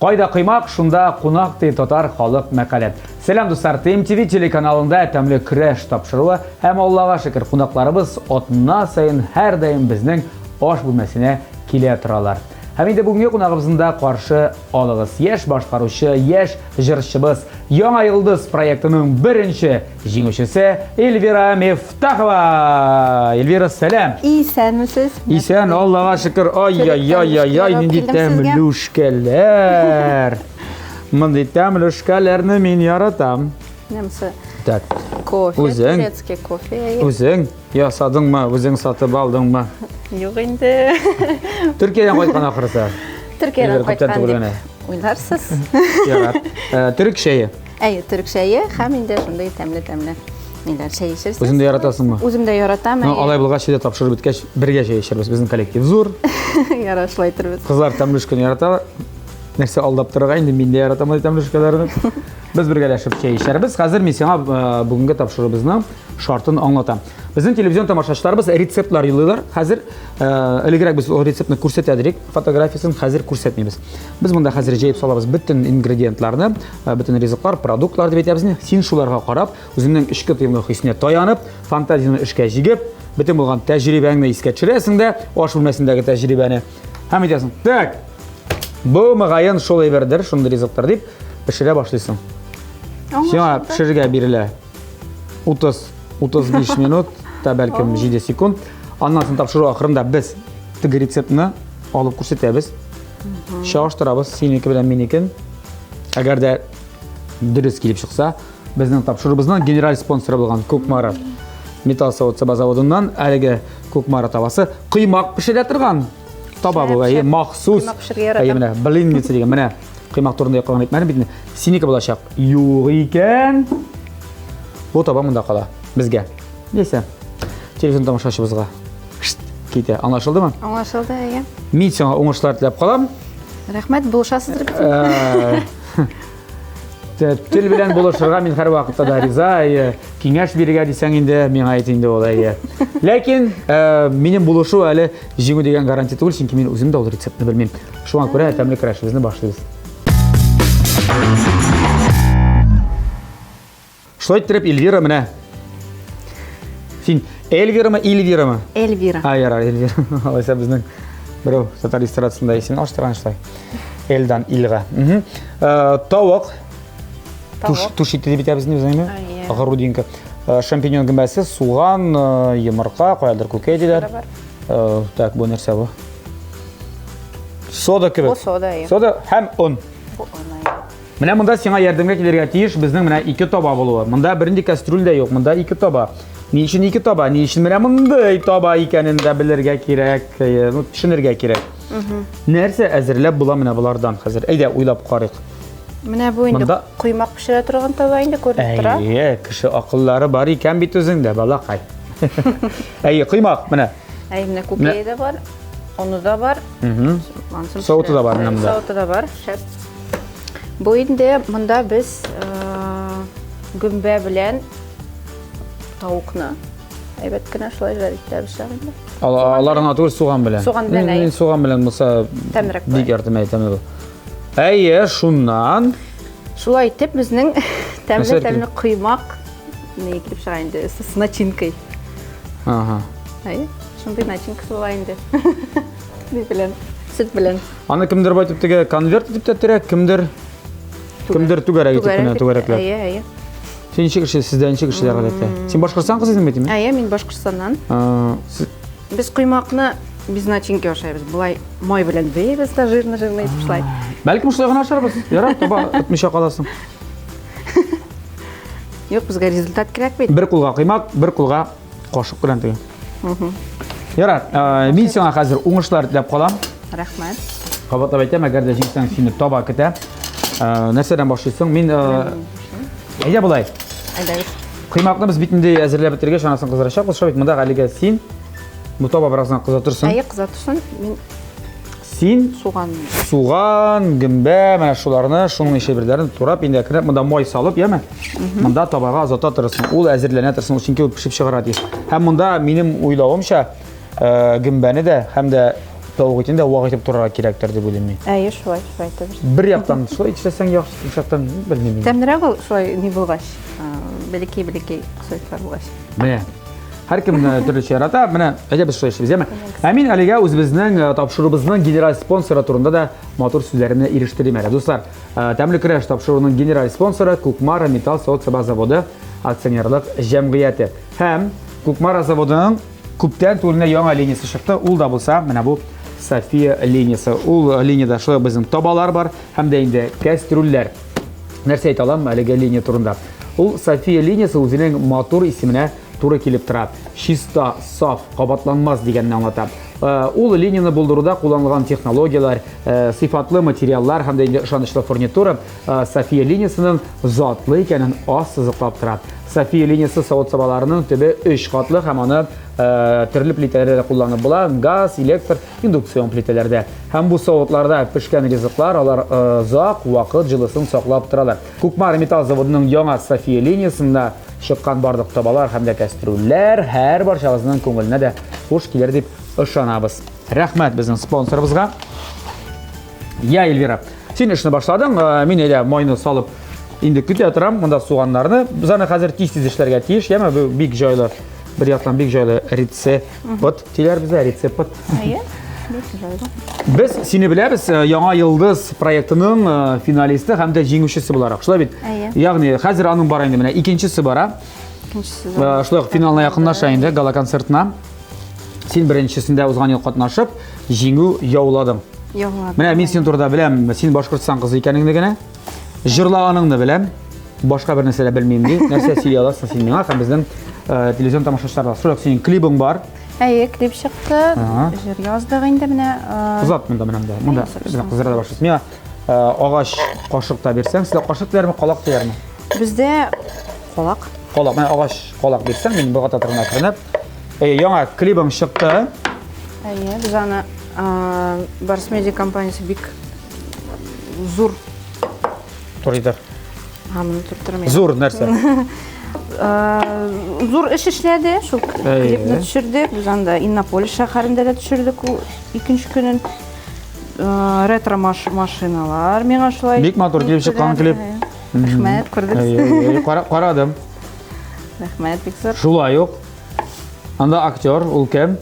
Кайда коймак, шунда кунак ди татар халык мәкале. Сәлам дуслар, ТМТВ телеканалында тәмле көрәш тапшыруы һәм Аллага шөкер кунакларыбыз атна саен һәрдаим безнең аш бүлмәсенә килә торалар. Һәм инде бүгенге кунагыбызны да каршы алыгыз. Яшь башкаручы, яшь җырчыбыз, Яңа йолдыз проектының беренче җиңүчесе Эльвира Мифтахова. Эльвира, сәлам. Исәнмесез. Исән, Аллага шөкер. Ай-яй-яй-яй, нинди тәмлүшкәләр. Мондый тәмлүшкәләрне мин яратам. Немцы. Так. Кофе, Үзең. турецкий кофе. Үзең ясадыңмы, үзең сатып алдыңмы? Юк инде. Төркиядән кайткан ахрысы. Төркиядән кайткан дип уйларсыз. Ярар. Төрек чәе. Әйе, төрек чәе һәм инде шундый тәмле-тәмле ниләр чәй эчерсез. Үзең дә яратасыңмы? Үзем дә яратам. Ну, алай булгач, өйдә тапшырып беткәч, бергә чәй эчәрбез. Безнең коллектив зур. Ярар, шулай итәрбез. Кызлар тәмлүшкәне яраталар. Нәрсә алдап торырга инде, мин дә яратам андый тәмлүшкәләрне. Без бергәләшеп чәй эчәрбез. Хәзер мин сиңа бүгенге тапшыруыбызның шартын аңлатам. Безнең телевизион тамашачыларыбыз рецептлар юллыйлар. Хәзер элегрәк без ул рецептны күрсәтә идек, фотографиясен хәзер күрсәтмибез. Без монда хәзер җәеп салабыз бөтен ингредиентларны, бөтен ризыклар, продуктлар дип әйтәбез. Син шуларга карап, үзеңнең эчке тоемлы хисенә таянып, фантазияне эшкә җигеп, бөтен булган тәҗрибәңне искә төшерәсең дә, аш бүлмәсендәге тәҗрибәне. Һәм әйтәсең, так, бу мөгаен шул әйбердер, шундый ризыктыр дип пешерә башлыйсың. Сиңа пешерергә бирелә 30-35 минут, та бәлкем 7 секунд. Аннан соң тапшыру ахырында без теге рецептны алып күрсәтәбез. Чагыштырабыз синеке белән минекен. Әгәр дә дөрес килеп чыкса, безнең тапшыруыбызның генераль спонсоры булган Кукмара металл савыт-саба заводыннан әлеге Кукмара табасы коймак пешерә торган таба бу, әйе, махсус. Әйе, менә блинница дигән, менә коймак турында якын әйтмәдем бит. Синеке булачак. Юк икән. Бу таба монда кала безгә. Нәйсә. Телефон тамашачыбызга. Китә. Аңлашылдымы? Аңлашылды, әйе. Мин сиңа уңышлар теләп калам. Рәхмәт, булышасыздыр бит. Тел белән булышырга мин һәрвакытта да риза, әйе. Киңәш бирергә дисәң инде, миңа әйт инде ул, әйе. Ләкин минем булышу әле җиңү дигән гарантия түгел, чөнки мин үзем дә ул рецептны белмим. Шуңа күрә тәмле көрәшебезне башлыйбыз. Шулай иттереп, Эльвира менә. Син Эльвирамы, Эльвирамы? Эльвира. А, ярар, Эльвира. Алайса безнең берәү татар эстрадасында исемен алыштырган шулай. Эльдан Илга. Тавык. Туш, туш ите дип әйтәбез инде без аны. Грудинка. Шампиньон гөмбәсе, суган, йомырка, каядыр күкәй диләр. Так, бу нәрсә бу? Сода кебек. Бу сода, әйе. Сода һәм он. Бу он, әйе. Менә монда сиңа ярдәмгә килергә тиеш безнең менә ике таба булуы. Монда бернинди кастрюль дә юк, монда ике таба. Ни өчен ике таба? Ни өчен менә мондый таба икәнен дә белергә кирәк, ну, төшенергә кирәк. Нәрсә әзерләп була менә болардан хәзер? Әйдә, уйлап карыйк. Менә бу инде Монда... коймак пешерә торган таба инде күренеп тора. Әйе, кеше акыллары бар икән бит үзеңдә, балакай. Әйе, коймак менә. Әйе, менә күкәе дә бар, оны да бар. Савыты да бар менә монда. Савыты да бар, шәп. Бу инде монда без гөмбә белән тавыкны әйбәт кенә шулай жарить итәбез инде. Алар гына түгел, суган белән. Суган белән, әйе. Суган белән булса тәмлерәк. Бик яратам, әйе, тәмле. Әйе, шуннан. Шулай итеп безнең тәмле-тәмле коймак не килеп чыга инде с начинкой. Ага. Әйе, шундый начинкасы була инде. Ни белән? Сөт белән. Аны кемдер байтып теге конверт итеп тә төрә, кемдер кемдер түгәрәк итеп кенә түгәрәкләп. Әйе, әйе. Син ничек эшлисез, сездә ничек эшлиләр гадәттә? Син Башкортстан кызы идеңме бит? Әйе, мин Башкортстаннан. Без коймакны без начинки ашайбыз. Болай май белән бәйбез дә жирно-жирно итеп шулай. Бәлкем шулай гына ашарбыз. Ярар, таба отмыйча каласың. Юк, безгә результат кирәк бит. Бер кулга коймак, бер кулга кашык белән теге. Ярар, мин сиңа хәзер уңышлар теләп калам. Рәхмәт. Кабатлап әйтәм, әгәр дә җиңсәң, сине таба көтә. Нәрсәдән башлыйсың? Мин әйдә болай. Әйдәгез. Коймакны без бит инде әзерләп бетергәч, анасын кыздырачакбыз. Шулай бит монда әлегә син бу таба бераз гына кыза торсын. Әйе, кыза торсын. Мин Син суган. Суган, гөмбә, менә шуларны, шуның ише берләрен турап, инде әкренләп монда май салып, яме? Монда табага озата торырсың. Ул әзерләнә торсын, чөнки ул пешеп чыгарга тиеш. Һәм монда минем уйлавымча, гөмбәне дә һәм дә Тавык итен дә вак итеп турарга кирәктер дип уйлыйм мин. Әйе, шулай, шулай итеп. Бер яктан шулай эшләсәң яхшы, икенче яктан белмим. Тәмлерәк ул шулай ни булгач, бәләкәй-бәләкәй кусаклар булгач. Менә. Һәркем төрлечә ярата. Менә әйдә без шулай эшлибез, яме. Ә мин әлегә үзебезнең тапшыруыбызның генераль спонсоры турында да матур сүзләремне ирештерим әле. Дуслар, Тәмле көрәш тапшыруының генераль спонсоры Кукмара металл савыт-саба заводы акционерлык җәмгыяте. Һәм Кукмара заводының күптән түгел яңа линиясе чыкты. Ул да булса, менә бу София линиясе. Ул линиядә шулай безнең табалар бар һәм дә инде кәстрүлләр. Нәрсә әйтә алам әлеге линия турында? Ул София линиясе үзенең матур исеменә туры килеп тора. Чиста, саф, кабатланмас дигәнне аңлата. Ул линияне булдыруда кулланылган технологияләр, сыйфатлы материаллар һәм дә инде ышанычлы фурнитура София линиясенең затлы икәнен ассызыклап тора. София линиясе савыт-сабаларының төбе өч катлы һәм аны төрле плитәләрдә дә кулланып була, газ, электр, индукцион плитәләрдә. Һәм бу савытларда пешкән ризыклар алар озак вакыт җылысын саклап торалар. Кукмара металл заводының яңа София линиясендә чыккан барлык табалар һәм дә кәстрүлләр һәр барчагызның күңеленә дә хуш килер дип ышанабыз. Рәхмәт безнең спонсорыбызга. Я, Эльвира, син эшне башладың, мин әйдә майны салып инде көтә торам, монда суганнарны. Без аны хәзер тиз-тиз эшләргә тиеш, яме, бу бик җайлы, бер яктан бик җайлы рецепт диләр бездә, рецепт. Әйе, бик җайлы. Без сине беләбез, Яңа йолдыз проектының финалисты һәм дә җиңүчесе буларак. Шулай бит? Әйе. Ягъни хәзер аның бара инде менә икенчесе бара. Икенчесе. Шулай ук финалына якынлаша инде гала-концертына. Син беренчесендә узган ел катнашып, җиңү яуладың. Яуладым. Менә мин синең турында беләм, син Башкортстан кызы икәнеңне генә. Җырлаганыңны беләм. Башка бер нәрсә дә белмим ди. Нәрсә сөйли аласың син миңа һәм безнең телевизион тамашачыларга. Шулай ук синең клибың бар. Әйе, клип чыкты. Җыр яздык инде менә. Озат монда менә монда. Монда безнең кызлар да башлый. Миңа агач кашык та бирсәң, сездә кашык диләрме, калак диләрме? Бездә калак. Калак, менә агач калак бирсәң, мин болгата торган әкренләп. Әйе, яңа клибың чыкты. Әйе, без аны Барс Медиа компаниясе бик зур. Турыйдыр. Ха, моны тоттырмыйм. Зур нәрсә? Зур эш эшләде, шул клипны төшерде. Без анда Иннополис шәһәрендә дә төшердек ул икенче көнен. Ретро машиналар миңа шулай. Бик матур килеп чыккан клип. Рәхмәт, күрдегез. Карадым. Рәхмәт, бик зур. Шулай ук. Анда актер, ул кем?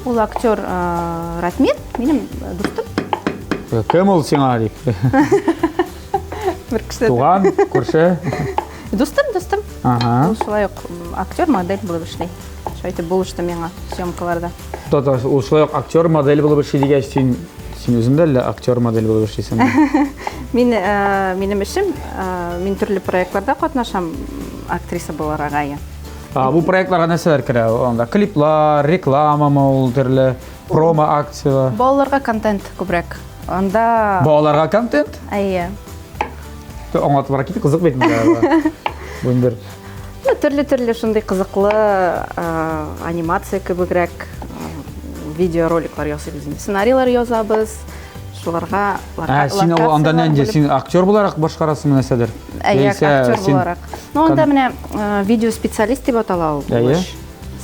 Ул актер Ратмир, минем дустым. Кем ул сиңа дип? Бер кеше. Туган, күрше. Дустым, дустым. Ага. Ул шулай ук актер, модель булып эшли. Шулай итеп булышты миңа съемкаларда. Тата, ул шулай ук актер, модель булып эшли дигәч, син син үзең дә әллә актер, модель булып эшлисеңме? Мин минем эшем, мин төрле проектларда катнашам, актриса буларак әйе. А, бу проектларга нәрсәләр керә? Анда клиплар, рекламамы ул төрле, промо акцияләр. Балаларга контент күбрәк. Анда Балаларга контент? Әйе. Аңлатып китте, кызык бит инде. Бу инде Ну, төрле-төрле шундый кызыклы анимация кебегрәк видеороликлар ясыйбыз инде. Сценарийлар язабыз. Шуларга Ә, син ул анда нинди? Син актер буларак башкарасыңмы нәрсәдер? Әйе, актер буларак. Ну, анда менә видео специалист дип атала ул эш.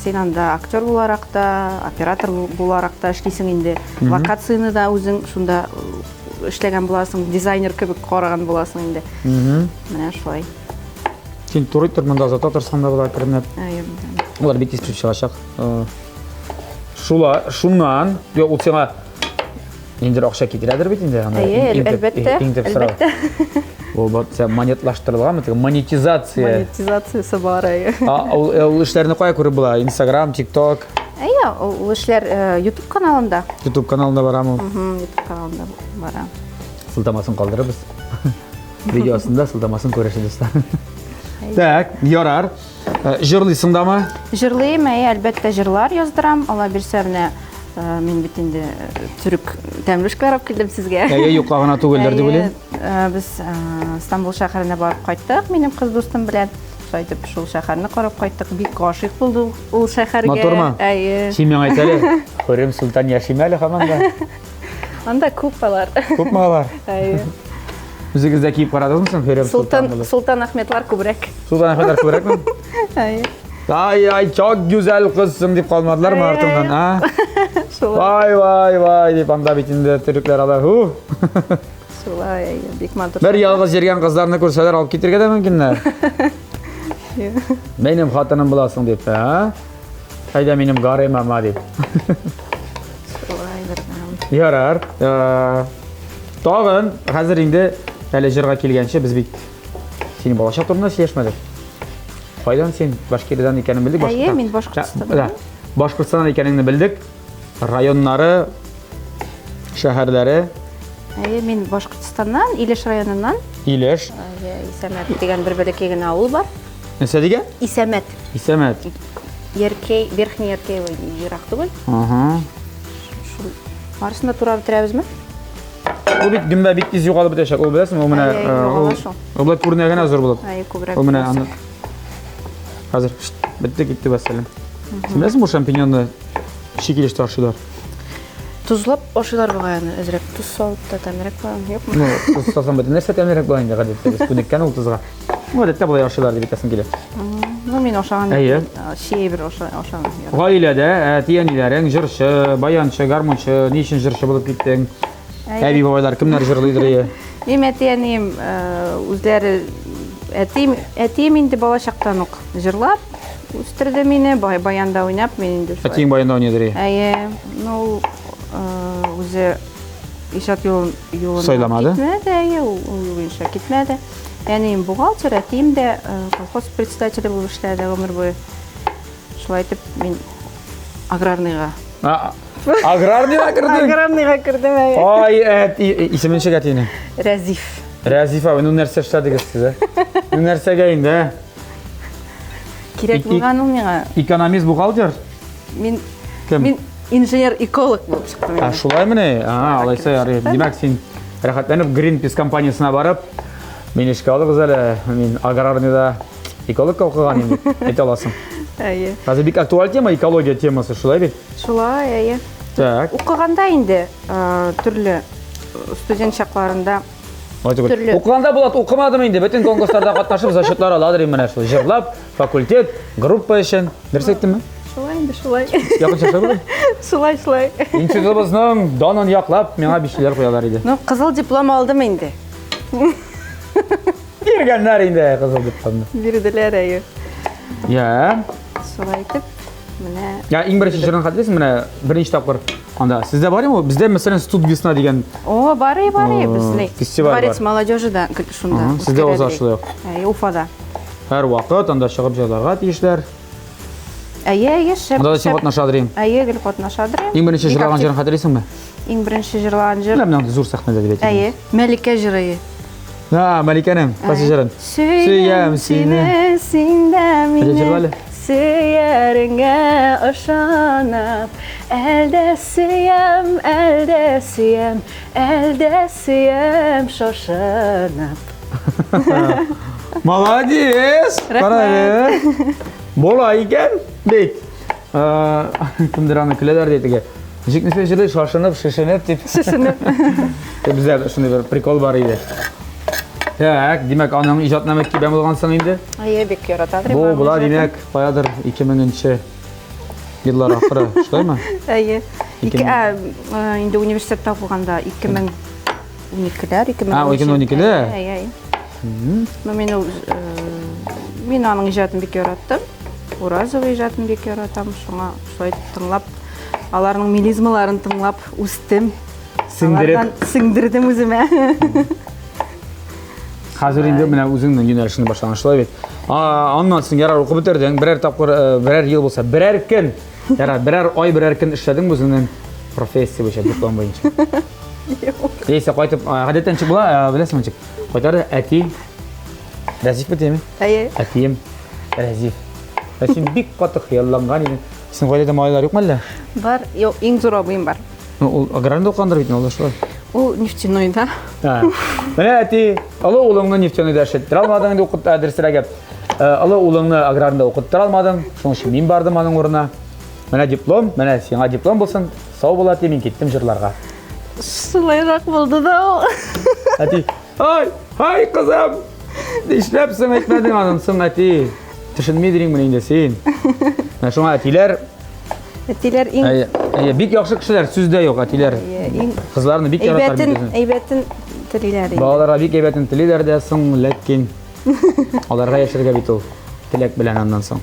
Син анда актер буларак та, оператор буларак та эшлисең инде. Локацияне дә үзең шунда эшләгән буласың, дизайнер кебек караган буласың инде. Менә шулай. Син туры итеп монда озата торсаң да була әкренләп. Әйе. Алар бик тиз пешеп чыгачак. Шула, шуннан, юк, ул сиңа ниндидер акча китерәдер бит инде аны. Әйе, әлбәттә. Әлбәттә. Ул бит монетлаштырылганмы, теге монетизация. Монетизациясе бар, әйе. А ул, ул эшләрне кая күреп була? Инстаграм, ТикТок? Әйе, ул эшләр YouTube каналында. YouTube каналында барамы? YouTube каналында бара. Сылтамасын калдырырбыз. Видео астында сылтамасын күрәсез, дуслар. Так, ярар. Җырлыйсың дамы? Җырлыйм, әйе, әлбәттә, җырлар яздырам. Алла бирсә, менә мин бит инде төрек тәмлүшкә карап килдем сезгә. Әйе, юкка гына түгелдер дип уйлыйм. Без Стамбул шәһәренә барып кайттык, минем кыз дустым белән. Шулай итеп, шул шәһәрне карап кайттык. Бик гашыйк булдык ул шәһәргә. Матурмы? Әйе. Син миңа әйт әле, Хөррем Солтан яшиме әле һаман да? Анда күп алар. Күпме алар? Әйе. Үзегез дә киеп карадыгызмы соң Хөррем Солтан Солтан Ахметлар күбрәк. Солтан Ахметлар күбрәкме? Әйе. Ай, ай, çok güzel кызсың дип калмадылармы артыңнан, а? Шулай. Вай, вай, вай, дип анда бит инде төрекләр алар. Ху. Шулай, бик матур. Бер ялгыз йөргән кызларны күрсәләр, алып китергә дә мөмкиннәр. Минем хатыным буласың дип, ә? Әйдә минем гаремама дип. Шулай бер. Ярар. Э, тагын хәзер инде әле җырга килгәнче без бит синең балачак турында сөйләшмәдек. Кайдан син? Башкириядан икәнен белдек. Әйе, мин Башкортстаннан. Да. Башкортстаннан икәнеңне белдек. Районнары, шәһәрләре. Әйе, мин Башкортстаннан, Илеш районыннан. Илеш. Әйе, Исәмәт дигән бер бәләкәй генә авыл бар. Нәрсә дигән? Исәмәт. Исәмәт. Яркәй, Верхний Яркәй ерак түгел. Ага. Шул барысын да турап бетерәбезме? Ул бит гөмбә бик тиз югалып бетәчәк. Ул беләсеңме, ул менә э, ул болай күренә генә зур булып. Әйе, күбрәк. Ул менә аны Хәзер бетте китте вәссәлам. Син беләсеңме бу шампиньонны чи килеш тә ашыйлар? Тозлап ашыйлар бугай аны, әзрәк тоз салып та тәмлерәк була, юкмы? Ну, тоз салсаң бөтен нәрсә тәмлерәк була инде гадәттә. Без күнеккән ул тозга. Ну, гадәттә болай ашыйлар дип әйтәсем килә. Ну, мин ашаган. Әйе. Чи әйбер ашаган. Гаиләдә әти-әниләрең җырчы, баянчы, гармунчы, ни өчен җырчы булып киттең? Әби бабайлар кемнәр җырлыйдыр ие? Минем әти-әнием үзләре әтием, әтием инде балачактан ук җырлап үстерде мине, баянда уйнап, мин инде шулай. Әтиең баянда уйныйдыр ие? Әйе. Ну, үзе иҗат юлын юлын сайламады. Китмәде, әйе, ул юл буенча китмәде. Әнием бухгалтер, әтием дә колхоз председателе булып эшләде гомер буе. Шулай итеп, мин аграрныйга. Аграрныйга кердең? Аграрныйга кердем, әйе. Ай, әти, исеме ничек әтинең? Рәзиф. Рәзиф абый, ну нәрсә эшләдегез сез, ә? Ну нәрсәгә инде, ә? Кирәк булган ул миңа. Экономист, бухгалтер? Мин Кем? Мин инженер-эколог булып чыктым. Ә, шулаймыни? А, алайса ярый. Димәк, син рәхәтләнеп Greenpeace компаниясенә барып, мин эшкә алыгыз әле, мин аграрныйда экологка укыган инде, әйтә аласың. Әйе. Хәзер бик актуаль тема, экология темасы, шулай бит? Шулай, әйе. Так. Укыганда инде төрле студент чакларында төрле. Укыганда Булат укымадым инде, бөтен конкурсларда катнашып зачетлар аладыр менә шул. Җырлап, факультет, группа өчен. Дөрес әйттемме? Шулай инде, шулай. Якынча шулай. Шулай, шулай. Институтыбызның данын яклап, миңа бишлеләр куялар иде. Ну, кызыл диплом алдым инде. Биргәннәр инде кызыл дипломны. Бирделәр, әйе. Я. Шулай итеп, менә. Я, иң беренче җырын хәтерлисең, менә беренче тапкыр анда. Сездә бар ул? Бездә, мәсәлән, Студ весна дигән. О, бар, бар, безнең. Фестиваль бар. Дворец молодежи да шунда. Сездә уза шулай ук. Әйе, Уфада. Һәр вакыт анда чыгып җырларга тиешләр. Әйе, әйе, шәп. Анда да син катнашадыр инде. Әйе, гел катнашадыр. Иң беренче җырлаган җырын хәтерлисеңме? Иң беренче җырлаган җыр. Менә менә зур сәхнәдә дип әйтим. Әйе, Мәликә җыры. Һа, Мәликәнең кайсы җырын? Сөям сине, син дә мине. Җырла әле. Сөяреңә ышанып, әлдә сөям, әлдә сөям, әлдә сөям шашынып. Молодец! Кара Була икән, бит. Кемдер аны көләләр ди теге. Ничек нәрсә җырлый, шашынып, шешенеп дип. Шешенеп. Бездә шундый бер прикол бар иде. Так, димәк, аның иҗатына мөкиббән булгансың инде. Әйе, бик ярата. Бу була, димәк, каядыр 2000нче еллар ахыры, шулаймы? Әйе. Ике, инде университетта укыганда 2012-ләр, 2013. А, 2012-дә? Әйе, әйе. Ну, мин ул мин аның иҗатын бик яраттым. Уразова иҗатын бик яратам. Шуңа шулай тыңлап, аларның мелизмаларын тыңлап үстем. Сеңдереп. Сеңдердем үземә. Хәзер инде менә үзеңнең юнәлешеңне башлаган, шулай бит. Аннан соң ярар укып бетердең, берәр тапкыр, берәр ел булса, берәр көн, ярар, берәр ай, берәр көн эшләдең үзеңнең профессия буенча, диплом буенча. Юк. Яисә кайтып, гадәттә ничек була, беләсеңме ничек? Кайтар әти Рәзиф бит әйеме? Әйе. Әтием Рәзиф. Ә син бик каты хыялланган идең. Синең гаиләдә малайлар юкмы әллә? Бар, юк, иң зур абыем бар. Ну, ул аграрында укыгандыр бит, ул шулай. Ул нефтяныйда. Менә әти, олы улыңны нефтяныйда эшләттерә алмадың инде укыт, дөресрәге. Олы улыңны аграрында укыттыра алмадың. Шуның өчен мин бардым аның урынына. Менә диплом, менә сиңа диплом булсын. Сау бул, әти, мин киттем җырларга. Шулайрак булды да ул. Әти, ай, ай, кызым! Нишләп соң әйтмәдең анын соң, әти? Төшенмидер инде инде син. Менә шуңа әтиләр Әтиләр иң Әйе. Әйе, бик яхшы кешеләр, сүз дә юк, әтиләр. Кызларны бик яраталар. Әйбәтен, әйбәтен телиләр инде. Балаларга бик әйбәтен телиләр дә соң, ләкин аларга яшәргә бит ул теләк белән аннан соң.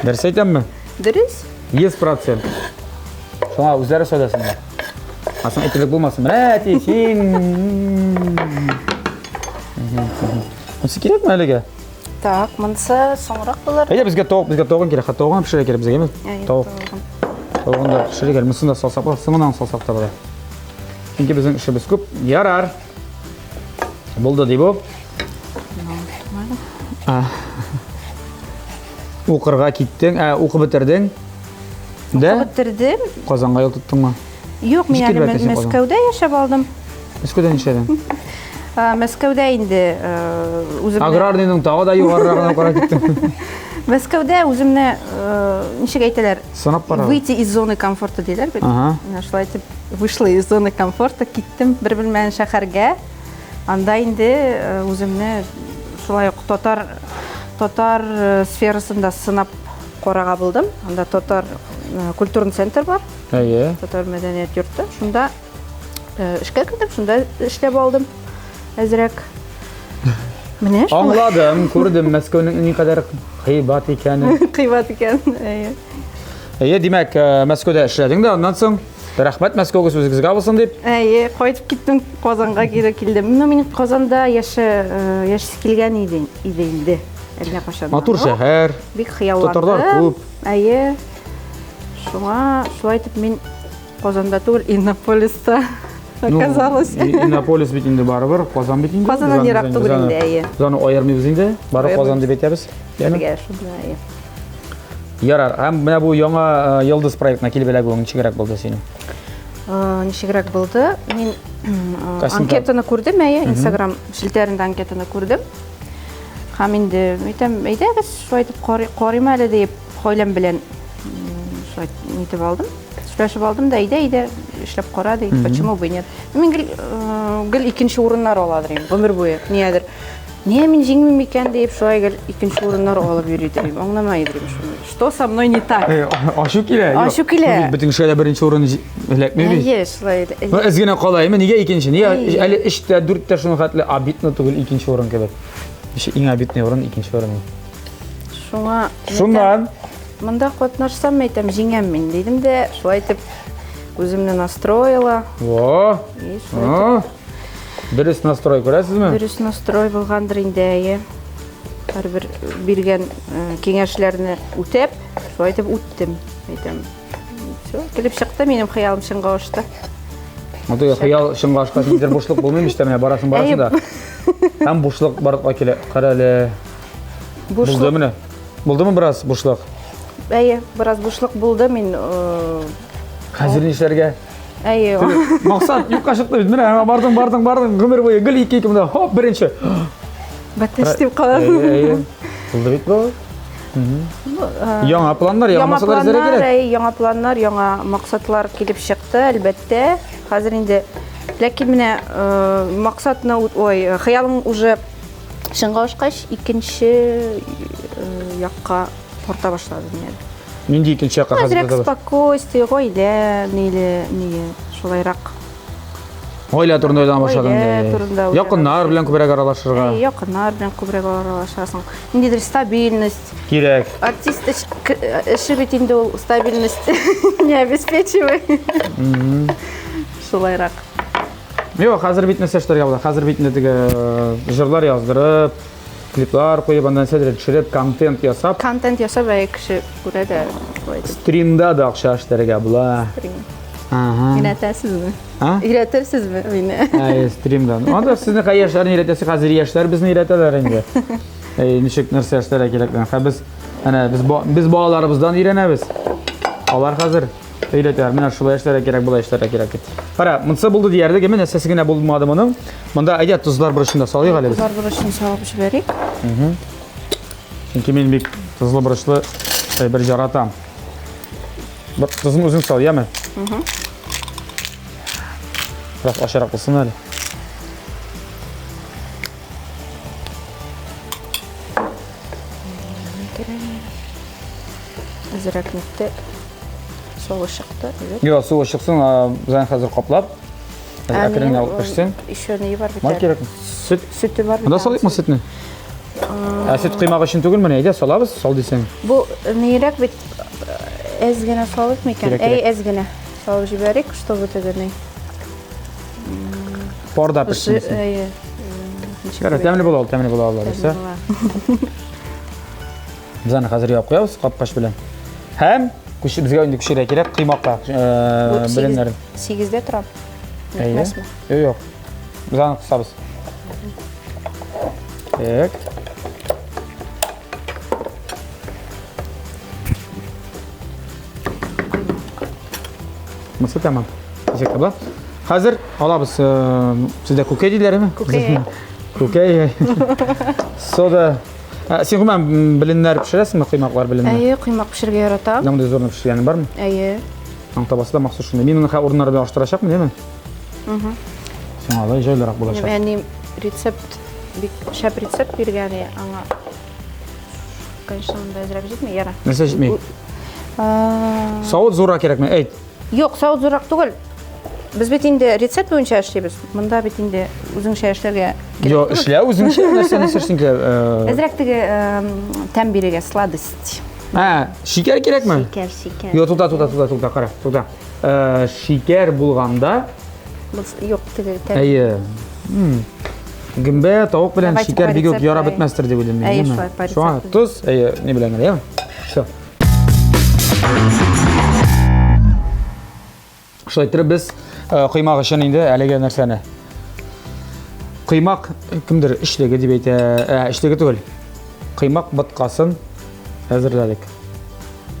Дөрес әйтәмме? Дөрес. 100%. Шуңа үзләре сөйләсеннәр. Ә соң әйтерлек булмасын. Менә әти, син. Монысы кирәкме әлегә? Так, монысы соңрак булыр. Әйдә безгә тавык, безгә тавыгын кирәк. Тавыгын пешерергә кирәк безгә, әйме? Тавык. Тавыгын да пешерергә кирәк. Монысын да салсак була, соңыннан салсак та була. Чөнки безнең эшебез күп. Ярар. Булды ди бу. Укырга киттең, ә укып бетердең. Дә? Укып бетердем. Казанга юл тоттыңмы? Юк, мин әле Мәскәүдә яшәп алдым. Мәскәүдә нишләдең? Мәскәүдә инде үземне Аграрныйның тагы да югарырагына карап киттем. Мәскәүдә үземне ничек әйтәләр? Сынап карау. Выйти из зоны комфорта диләр бит. Менә шулай итеп вышла из зоны комфорта, киттем бер белмәгән шәһәргә. Анда инде үземне шулай ук татар татар сферасында сынап карага булдым. Анда татар культурный центр бар. Әйе. Татар мәдәният йорты. Шунда эшкә кердем, шунда эшләп алдым әзрәк. Менә шул. Аңладым, күрдем Мәскәүнең никадәр кыйбат икәнен. Кыйбат икән, әйе. Әйе, димәк, Мәскәүдә эшләдең дә, аннан соң рәхмәт Мәскәүгә сүзегезгә булсын дип. Әйе, кайтып киттем, Казанга кире килдем. Ну, мин Казанда яши, яшисе килгән иде, иде инде. Әллә кайчан. Матур шәһәр. Бик хыялландым. Татарлар күп. Әйе. Шуңа шулай итеп мин Казанда түгел, Иннополиста оказалось. Иннополис бит инде барыбер, Казан бит инде. Казаннан ерак түгел инде, әйе. Без аны аермыйбыз инде, бары Казан дип әйтәбез. Бергә шунда, әйе. Ярар, һәм менә бу яңа э, Йолдыз проектына килеп эләгүең ничегрәк булды синең? Э, ничегрәк булды? Мин э, анкетаны күрдем, әйе, Инстаграм челтәрендә анкетаны күрдем. Һәм инде әйтәм, әйдәгез, шулай итеп карыйм әле дип, гаиләм белән шулай нитеп алдым. Сөйләшеп алдым да, әйдә, әйдә, эшләп кара, ди, почему бы нет. Мин гел, э, гел икенче урыннар аладыр инде, гомер буе, ниядер. Нигә мин җиңмим икән дип, шулай гел икенче урыннар алып йөри идем, аңламай идем шуны. Что со мной не так? Э, ашу килә. Ашу килә. Бөтен кешегә дә беренче урын эләкми бит. Әйе, шулай. Ну, әз генә кала, әмма нигә икенче? Нигә әле өчтә, дүрттә шуның хәтле обидно түгел икенче урын кебек. Иң обидный урын икенче урын. Шуңа Шуннан Монда катнашсам, әйтәм, җиңәм мин, дидем дә, шулай итеп үземне настроила. Во! И шулай итеп. Дөрес настрой күрәсезме? Дөрес настрой булгандыр инде, әйе. Һәрбер биргән э, киңәшләрне үтәп, шулай итеп үттем, әйтәм. Все, килеп чыкты, минем хыялым чынга ашты. Ну, теге хыял чынга ашкач, ниндидер бушлык булмый мич менә барасың, барасың да. Һәм бушлык барлыкка килә. Кара әле. Бушлык. Булды менә. Булдымы бераз бушлык? Әйе, бераз бушлык булды. Мин э, Хәзер нишләргә? Әйе. Максат юкка чыкты бит. Менә бардың, бардың, бардың, гомер буе гел ике ике монда. Хоп, беренче. Бәтәч дип калам. Әйе, әйе. Булды бит бу. Э, яңа планнар, яңа максатлар эзләргә кирәк. Әйе, яңа планнар, яңа максатлар килеп чыкты, әлбәттә. Хәзер инде ләкин менә э, максатны, ой, хыялың уже Чынга ашкач, икенче э, якка тарта башлады мине. Нинди икенче якка хәзер? Әзрәк спокойствие, гаилә, ниле, ние, шулайрак. Гаилә турында уйлана башладың. Гаилә турында уйлана. Якыннар белән күбрәк аралашырга. Әй, якыннар белән күбрәк аралашасың. Ниндидер стабильность. Кирәк. Артист эше бит инде ул стабильность не обеспечивает. Шулайрак. Юк, хәзер бит нәрсә эшләргә була. Хәзер бит инде теге э, җырлар яздырып, клиплар куеп, аннан нәрсәдер төшереп, контент ясап. Контент ясап, әй кеше күрә дә. Стримда да акча эшләргә була. Стрим. Ага. Өйрәтәсезме? А? Өйрәтерсезме мине? Әй, стримда. Анда сезне кай яшьләрне өйрәтәсе, хәзер яшьләр безне өйрәтәләр инде. Әй, ничек нәрсә эшләргә кирәк. Хәзер без әнә без без балаларыбыздан өйрәнәбез. Алар хәзер Өйрәтәләр. Менә шулай эшләргә кирәк, болай эшләргә кирәк дип. Кара, монысы булды диярлек, әмма нәрсәсе генә булмады моның. Монда әйдә тозлар борычын да салыйк әле без. Тозлар борычын салып җибәрик. Чөнки мин бик тозлы борычлы бер яратам. Бер тозын үзең сал, яме? Бераз ачырак булсын әле. Әзрәк нитте. Суы чыкты, әйбәт. Юк, суы чыксын, без аны хәзер каплап, әкрен генә алып пешсен. Еще ни бар бит. Май кирәк. Сөт. Сөте бар бит. Монда салыйкмы сөтне? Ә сөт коймак өчен түгел менә, әйдә салабыз, сал дисәң. Бу нирәк бит әз генә салыйк микән? Әй, әз генә салып җибәрик, чтобы теге ни. Парда пешсен. Әйе. Ярар, тәмле була ул, тәмле була алла бирсә. Без аны хәзер ябып куябыз капкач белән. Һәм күчеп безгә инде күчәргә кирәк коймакка, беленнәрен. 8-дә торам. Әйе. Юк, юк. Без аны кысабыз. Так. Монысы тәмам. Дисәк тә була. Хәзер алабыз, сездә күкәй диләрме? Күкәй. Күкәй. Сода. Син гомумән беленнәр пешерәсеңме, коймаклар беленнәр? Әйе, коймак пешерергә яратам. Мондый зурны пешергәнең бармы? Әйе. Аның табасы да махсус шундый. Мин моны урыннары белән алыштырачакмын, әйеме? Угу. Сиңа алай җайлырак булачак. Минем әнием рецепт бик шәп рецепт биргән, аңа конечно, монда әзрәк җитми, яра. Нәрсә җитми? Савыт зуррак кирәкме? Әйт. Юк, савыт зуррак түгел. Без бит инде рецепт буенча эшлибез. Монда бит инде үзеңчә эшләргә кирәк. Юк, эшлә үзеңчә, нәрсә нәрсә эшлиң килә? Әзрәк теге тәм бирергә, сладость. Ә, шикәр кирәкме? Шикәр, шикәр. Юк, тукта, тукта, тукта, тукта, кара, тукта. Шикәр булганда Юк, теге тәм. Әйе. Гөмбә, тавык белән шикәр бик үк ярап бетмәстер дип уйлыйм мин. Әйе, шулай, по Шуңа тоз, әйе, ни белән генә, әйеме? Всё. Шулай иттереп без коймак өчен инде әлеге нәрсәне. Коймак кемдер эчлеге дип әйтә, эчлеге түгел. Коймак боткасын әзерләдек.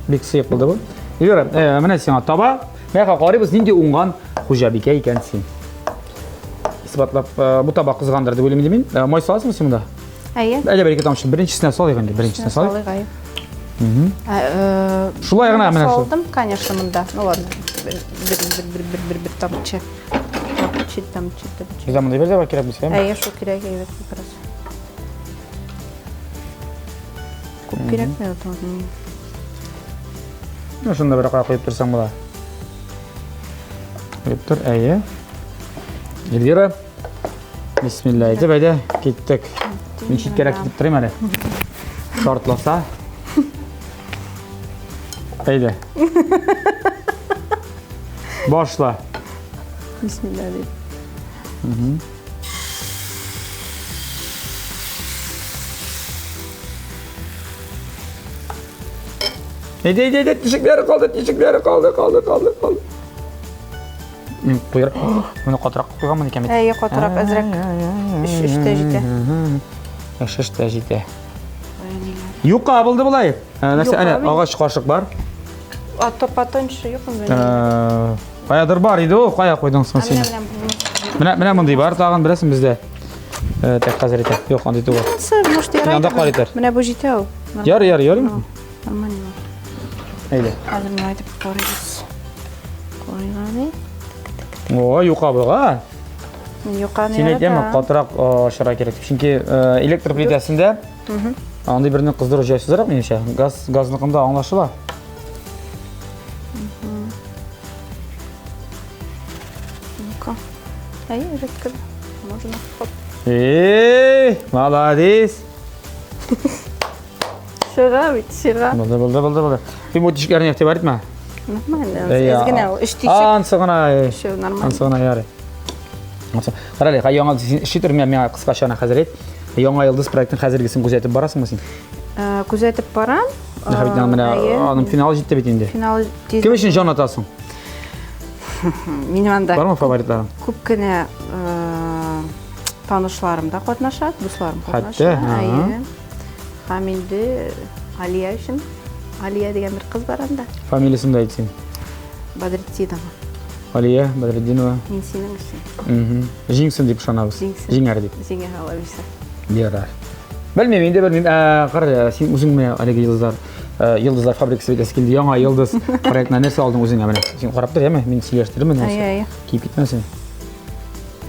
Бик сыек булды бу. Эльвира, менә сиңа таба. Менә карыйбыз, нинди уңган хуҗабикә икән син. Исбатлап, бу таба кызгандыр дип уйлыйм инде мин. Май саласыңмы син монда? Әйе. Әле бер ике тамчы. Беренчесенә салыйк инде, беренчесенә салыйк. Салыйк, әйе. Шулай гына менә шул. Салдым, конечно, монда. Ну ладно. Бер бер бер бер бер бер тамчы. Тамчы, тамчы, тамчы. Безгә монда бер дә бар кирәк булса, әйеме? Әйе, шул кирәк, әйбәт как раз. Күп кирәкми ул тагын. Ну, шунда бер кая куеп торсаң була. Куеп тор, әйе. Эльвира. Бисмилла әйтеп, әйдә, киттек. Мин читкәрәк китеп торыйм әле. Шартласа. Әйдә. Башла. Бисмилла дип. Әйдә, әйдә, әйдә, тишекләре калды, тишекләре калды, калды, калды, калды. Мин куяр. Моны катырак куйганмын икән бит. Әйе, катырак әзрәк. Өч өчтә җитә. Өч өчтә җитә. Юка булды болай. Нәрсә, әнә агач кашык бар. А то потоньше юк инде. Каядыр бар иде ул, кая куйдың соң син? Менә менә мондый бар тагын беләсең бездә. Так хәзер итә. Юк, андый түгел. Может, ярай. Анда кар итәр. Менә бу җитә ул. Ярый, ярый, ярый. Нормально. Әйдә. Хәзер менә әйтеп карыйбыз. Карыйганы. О, юка буга. Юканы Син әйтәме, катырак ашарга кирәк. Чөнки электр плитәсендә андый берне кыздыру җайсызрак минемчә. Газ газныкында аңлашыла. Ну-ка. Әй, әйбәт Можно. Хоп. Эй, молодец. Чыга бит, чыга. Булды, булды, булды, булды. Син бу тишекләрне игътибар итмә. Нормально. Әз генә ул, өч тишек. Ансы гына. Все нормально. Ансы гына ярый. Кара әле, яңа син эшли тор, миңа кыскача гына хәзер әйт. Яңа йолдыз проектын хәзергесен күзәтеп барасыңмы син? Күзәтеп барам. Менә бит менә аның финалы җитте бит инде. Финалы тиз. Кем өчен җан атасың? Минем анда Бармы фаворитларың? Күп кенә танышларым да катнаша, дусларым катнаша. Хәтта, Әйе. Һәм инде Алия өчен. Алия дигән бер кыз бар анда. Фамилиясен дә әйт син. Бадретдинова. Алия Бадретдинова. Мин синең өчен. Җиңсен дип ышанабыз. Җиңсен. Җиңәр дип. Җиңәр Алла бирсә. Ярар. Белмим инде, белмим. Кара, син үзең менә әлеге йолдызлар, йолдызлар фабрикасы бит килде. Яңа йолдыз проектына нәрсә алдың үзеңә менә? Син карап тор, яме? Мин сөйләштерермен нәрсә. Әйе, әйе. Киеп китмәсен.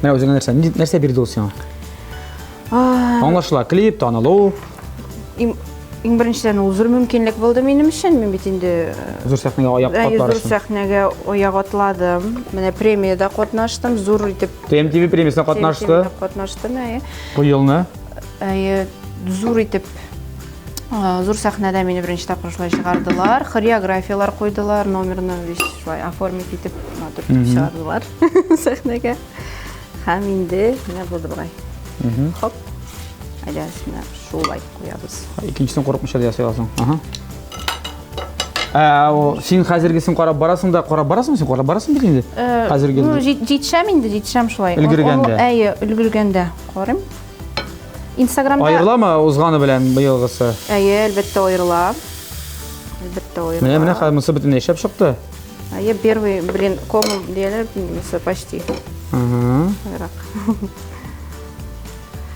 Менә үзеңә нәрсә, нәрсә бирде ул сиңа? Аңлашыла, клип, танылу. Им Иң беренчедән ул зур мөмкинлек булды минем өчен. Мин бит инде зур сәхнәгә аяк атлар өчен. Зур сәхнәгә аяк атладым. Менә премиядә катнаштым, зур итеп. TMTV премиясенә катнашты. Катнаштым, әйе. Бу елны. Әйе, зур итеп зур сәхнәдә мине беренче тапкыр шулай чыгардылар. Хореографияләр куйдылар, номерны весь шулай оформить итеп, матур итеп чыгардылар сәхнәгә. Һәм инде менә булды болай. Хоп. Әйдә, менә шулай куябыз. Икенчесен курыкмыйча да ясый аласың. Ага. Ә, о, син хәзергесен карап барасың да, карап барасыңмы син? Карап барасың бит инде. Хәзерге. Ну, җитшәм инде, җитшәм шулай. Өлгергәндә. Әйе, өлгергәндә карыйм. Инстаграмда Аерыламы узганы белән быелгысы? Әйе, әлбәттә аерыла. Әлбәттә аерыла. Менә менә хәзер монысы бөтенләй шәп чыкты. Әйе, первый, блин, комом дияләр, монысы почти. Ага. Шулайрак.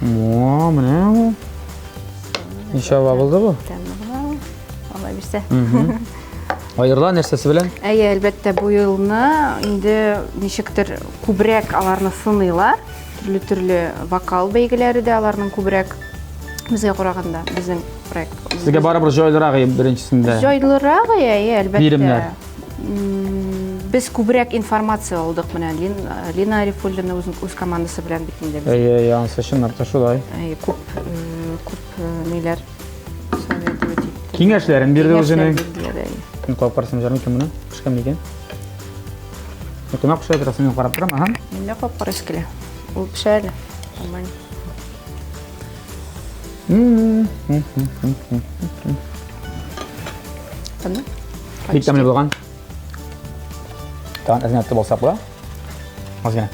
О, менә бу. Ничә булды бу? Тәмле була. Алла бирсә. Аерыла нәрсәсе белән? Әйе, әлбәттә, бу елны инде ничектер күбрәк аларны сыныйлар. Төрле-төрле вокал бәйгеләре дә аларның күбрәк безгә караганда, безнең проект. Сезгә барыбер җайлырак беренчесендә. Җайлырак, әйе, әлбәттә. Биремнәр. Без күбрәк информация алдык менә Лин, Лина Арифуллина үз, үз командасы белән бит инде. Әйе, әйе, анысы чынлап та шулай. Әйе, күп күп ниләр советовать итте. Киңәшләрен бирде үзенең. Мин кабып карасам җармы икән моны? Пешкән микән? Коймак пешерә торасың, мин карап торам, ага. Мин дә кабып карыйсы килә. Ул пешә әле. Нормально. Тәмле? Бик тәмле булган. Тагын әзгенә тотып алсак була. Аз генә.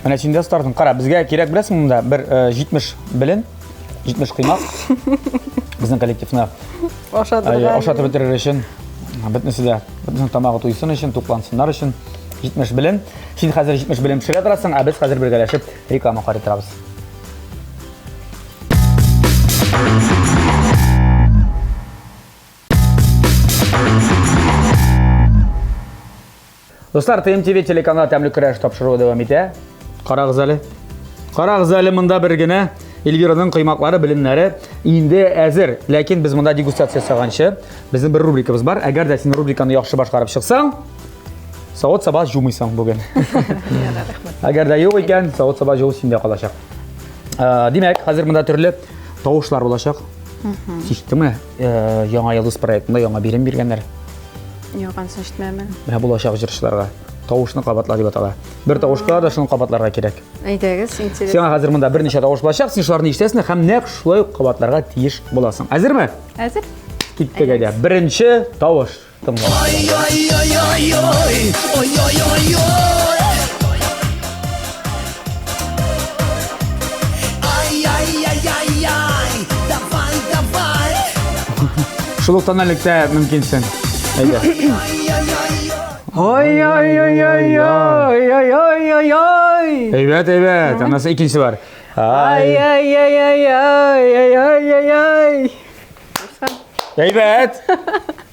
Менә син дә остардың. Кара, безгә кирәк беләсеңме монда бер 70 белен, 70 коймак. Безнең коллективны ашатырга. Ашатып бетерер өчен, бөтенесе дә, бөтенесенең тамагы туйсын өчен, туклансыннар өчен 70 белен. Син хәзер 70 белен пешерә торасың, ә без хәзер бергәләшеп реклама карый торабыз. Дуслар, ТМТВ телеканалы Тәмле көрәш тапшыруы дәвам итә. Карагыз әле. Карагыз әле монда бер генә Эльвираның коймаклары, беленнәре инде әзер. Ләкин без монда дегустация ясаганчы, безнең бер рубрикабыз бар. Әгәр дә син рубриканы яхшы башкарып чыксаң, савыт-саба жумыйсың бүген. Әгәр дә юк икән, савыт-саба жуу синдә калачак. Димәк, хәзер монда төрле тавышлар булачак. Ишеттеңме? Яңа йолдыз проектында яңа бирем биргәннәр. Юк, ансын ишетмәмен. Менә булачак җырчыларга. Тавышны кабатла дип атала. Бер тавыш кыла да шуны кабатларга кирәк. Әйдәгез, интересно. Сиңа хәзер монда берничә тавыш булачак, син шуларны ишетәсең һәм нәкъ шулай ук кабатларга тиеш буласың. Әзерме? Әзер. Киттек әйдә. Беренче тавыш. Тыңла. Ой-ой-ой-ой-ой, ой-ой-ой-ой. Ай-яй-яй-яй-яй, давай, давай. Шул ук тональлектә мөмкинсең. Әйдә. Ой-ой-ой-ой-ой-ой-ой-ой. Әйбәт, әйбәт. Аннан соң икенче бар. Ай-яй-яй-яй-яй-яй-яй-яй. Әйбәт.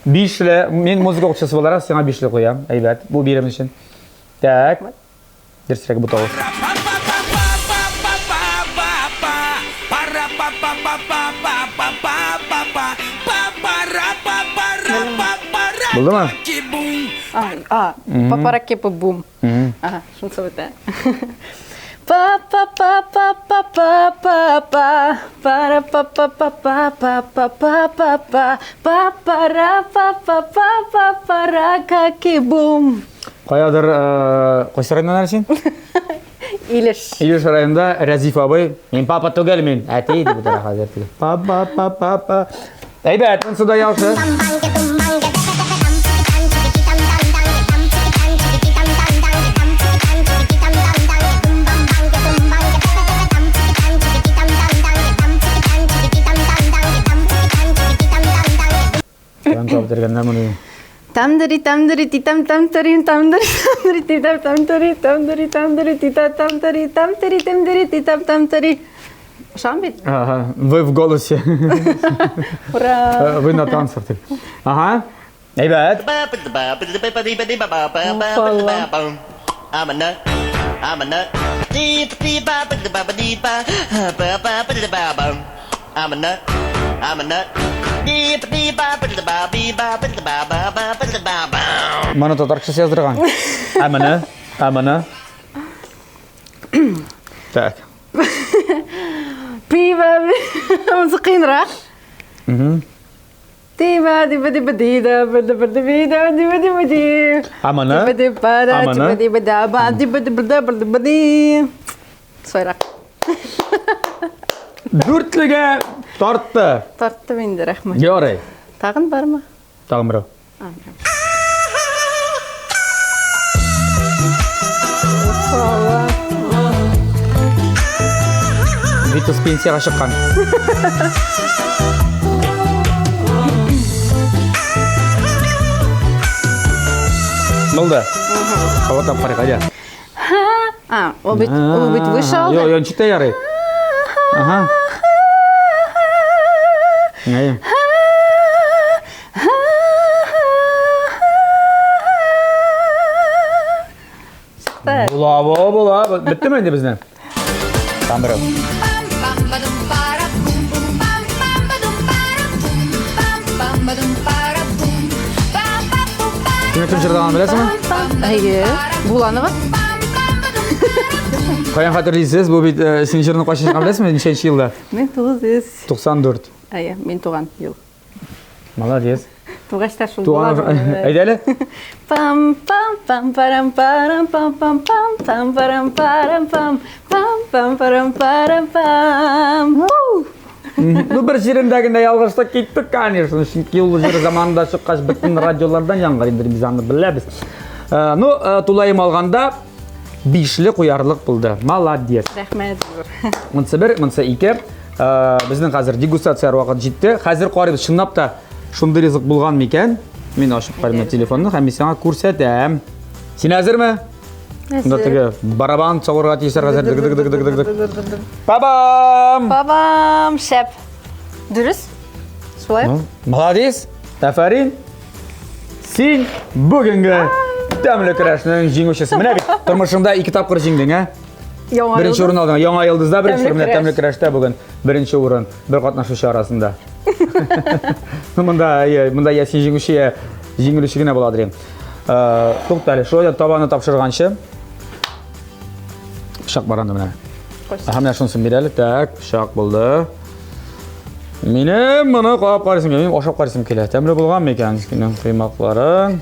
Бишле. Мин музыка укытучысы буларак сиңа бишле куям. Әйбәт. Бу бирем өчен. Так. Дөресрәк бу тавыш. Булдымы? А, папаракепа бум. Ага, шунысы бетә. Па па па па па па па па пара па па па па па па па па па па пара па па па па пара каки бум. Каядыр, кайсы районнан әле син? Илеш. Илеш районында Рәзиф абый, мин папа түгел мин, әти дип утыра хәзер теге. Па па па па па. Әйбәт, монысы да яхшы. Каян табып бетергәннәр моны? Тамдыри, тамдыри, титам, тамтырин, тамдыри, тамдыри, титам, тамтыри, тамдыри, тамдыри, тита, тамтыри, тамтыри, тамдыри, титам, тамтыри. Ошаган бит? Ага, вы в голосе. Ура! Вы на танцах. Ага. Әйбәт. I'm a nut. I'm a nut. I'm a nut. I'm a nut. Моны татарчасы яздырган. Ә моны? Ә моны? Так. Пиво. Монысы кыенрак. Тиба, диба, диба, дида, бада, бада, бида, диба, диба, ди. Ә моны? Диба, диба, да, Ә моны? диба, диба, да, ба, диба, диба, да, бада, ба, ди. Сайрак. Дүртлегә тартты. Тарттым инде, рәхмәт. Ярый. Тагын бармы? Тагын берәү. Витас пенсияга чыккан. Булды. Кабатлап карыйк, әйдә. А, ул бит, ул бит выше алды. Йо, йо, ничек тә ярый. Ага. Әйе. Чыкты. Була, була, була. Беттеме инде безнең? Там берәү. Сине кем җырлаганын беләсеңме? Әйе. Буланова. Каян хәтерлисез? Бу бит э, син җырны кайчан чыккан беләсеңме? Ничәнче елда? 1994. 94. Әйе, мин туган ел. Молодец. Тугач та шул Туган була. әйдә әле. Пам пам пам парам парам пам пам пам пам парам парам пам пам пам парам парам пам. Уу! Ну, бер җирендә генә ялгышлык китте, конечно. Чөнки ул җыр заманында чыккач, бөтен радиолардан яңгырый инде, без аны беләбез. Э, Ну, э, тулаем алганда, бишле куярлык булды. Молодец. Рәхмәт зур. Монсы бер, монсы ике. Э, Безнең хәзер дегустация вакыт җитте. Хәзер карыйбыз, чынлап та шундый ризык булган микән? Мин ачып карыйм телефонны һәм мин сиңа күрсәтәм. Син әзерме? Монда теге барабан чалырга тиешләр хәзер. Дык, дык, дык, дык, дык, дык. Бабам! Бабам, шәп. Дөрес? Шулай? Ну, Молодец! Афәрин! Син бүгенге тәмле көрәшнең җиңүчесе. Менә бит тормышыңда ике тапкыр җиңдең, ә? Яңа Беренче урын алдың. Яңа йолдызда беренче Тәмле урын, менә көрәш. тәмле көрәштә бүген беренче урын бер катнашучы арасында. Ну, монда, е, монда я син җиңүче, я җиңелүче генә була дим. Э, Тукта әле, шулай да табаны тапшырганчы. Пычак бар анда менә. Аһа, менә шунысын бир әле. Так, пычак булды. Минем моны карап карыйсым килә. Минем ашап карыйсым килә. Тәмле булган микән? Синең коймакларың.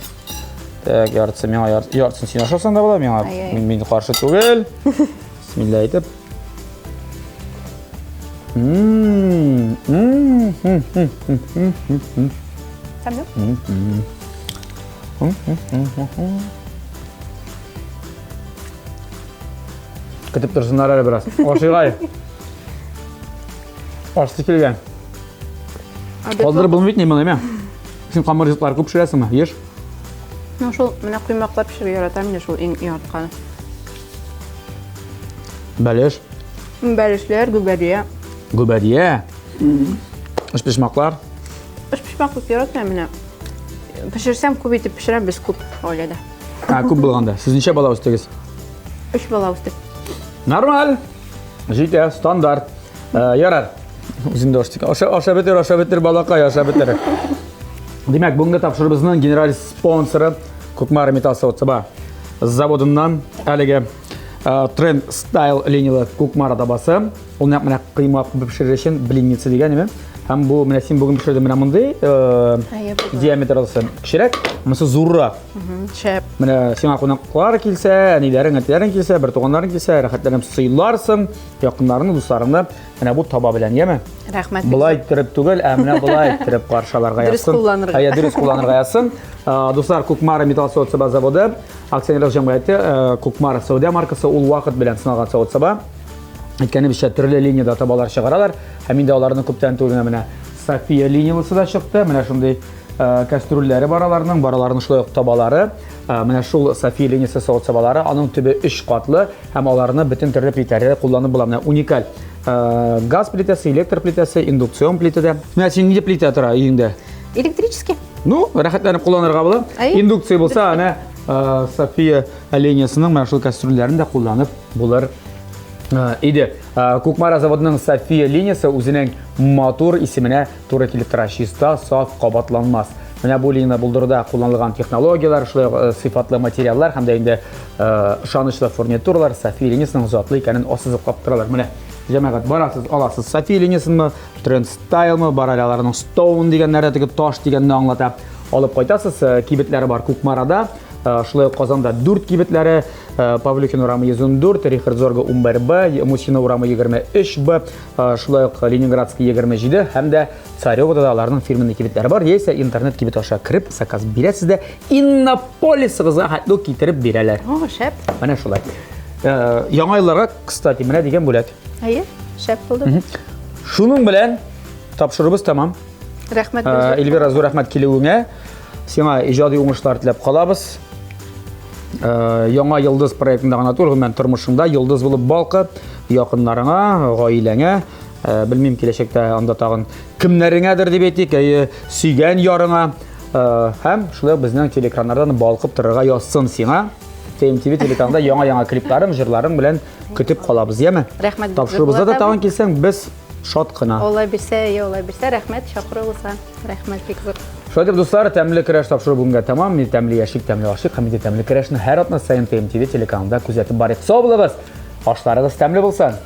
Так, яртысы миңа, яртысын син ашасаң да була миңа. Ай-ай. Мин, мин каршы түгел. Бисмилла әйтеп. Мм, мм, м, м, м, м, м, м. Тәмле? Көтеп торсыннар әле бераз. Ашыйгай. Ашысы килгән. Калдырып булмый бит ни моны, әйме? Син камыр ризыклары күп пешерәсеңме? Еш? Ну, шул менә коймаклар пешерергә яратам инде, шул иң яратканы. Бәлеш, Бәлешләр, гөбәдия. гөбәдия, өчпочмаклар. Өчпочмак күп яратмыйм менә. Пешерсәм күп итеп пешерәм, без күп гаиләдә. Ә, күп булганда. Сез ничә бала үстегез? Өч бала үстек. Нормаль. Җитә, стандарт. Э, ярар. Үзем дә аштык. Аша, аша бетер, аша бетер, балакай, аша бетер. Димәк, бүгенге тапшырубызның генераль спонсоры Кукмара металл савыт-саба заводыннан әлеге э, Тренд Стайл линиялы Кукмара табасы. Ул нәкъ менә коймак пешерер өчен блинница дигән име? Һәм бу менә син бүген пешердең менә мондый э, Әйе, бу диаметрлысы кечерәк, монысы зуррак. Шәп. Менә сиңа кунаклар килсә, әниләрең, әтиләрең килсә, бер туганнарың килсә, рәхәтләнеп сыйларсың, якыннарыңны, дусларыңны менә бу таба белән, яме? Рәхмәт. Болай иттереп түгел, ә менә болай иттереп каршыларга Дөрес язсын. кулланырга. Әйе, дөрес кулланырга язсын. Э, Дуслар, Кукмара металл савыт-саба заводы, акционерлык җәмгыяте, э, Кукмара сәүдә маркасы ул вакыт белән сыналган савыт-саба. Әйткәнебезчә, төрле линиядә табалар чыгаралар. Һәм инде аларның күптән түгел генә менә София линиялысы да чыкты. Менә шундый э, кастрюльләре бар аларның, бар аларның шулай ук табалары. Э, Менә шул София линиясе савыт-сабалары, аның төбе өч катлы һәм аларны бөтен төрле плитәләрдә кулланып була. Менә уникаль э, газ плитәсе, электр плитәсе, индукцион плитәдә. Менә син нинди плитә тора өеңдә? Электрический. Ну, рәхәтләнеп кулланырга була. Әй. Индукция булса, әнә э, София линиясының менә шул кастрюльләрен дә кулланып булыр. Иде. Кукмара заводының София линиясе үзенең матур исеменә туры килеп тора. Чиста, саф, кабатланмас. Менә бу линияне булдыруда кулланылган технологияләр, шулай ук сыйфатлы материаллар һәм дә инде ышанычлы фурнитуралар София линиясенең затлы икәнен ассызыклап торалар. Менә җәмәгать барасыз, аласыз София линиясенме, Тренд Стайлмы, бар әле аларның Stone дигәннәре, теге таш дигәнне аңлата. Алып кайтасыз, кибетләре бар Кукмарада, шулай ук Казанда 4 кибетләре, Павлюхин урамы 114, Рихард Зорга 11Б, Мусина урамы 23Б, шулай ук Ленинградский 27 һәм дә Царевода да аларның фирменный кибетләре бар. Яисә интернет кибет аша кереп заказ бирәсез дә Иннополисыгызга хәтле үк китереп бирәләр. О, шәп. Менә шулай. Яңа елларга, кстати, менә дигән бүләк. Әйе, шәп булды. Шуның белән тапшыруыбыз тәмам. Рәхмәт. Эльвира, зур рәхмәт килүеңә. Сиңа иҗади уңышлар теләп калабыз. Яңа йолдыз проектында гына түгел, гомумән тормышыңда йолдыз булып балкы, якыннарыңа, гаиләңә, белмим, киләчәктә анда тагын кемнәреңәдер дип әйтик, әйе, сөйгән ярыңа һәм шулай ук безнең телеэкраннардан балкып торырга язсын сиңа. ТМТВ телеканалында яңа-яңа клипларың, җырларың белән көтеп калабыз, яме? Рәхмәт. Тапшыруыбызда да тагын килсәң, без шат кына. Алла бирсә, әйе, Алла бирсә, рәхмәт, чакыруыгызга. Рәхмәт бик зур. Шулай итеп, дуслар, тәмле көрәш тапшыру бүгенгә тәмам. Мин тәмле яшик, тәмле ашыйк һәм инде тәмле көрәшне һәр атна саен ТМТВ телеканалында күзәтеп барыйк. Сау булыгыз! Ашларыгыз тәмле булсын!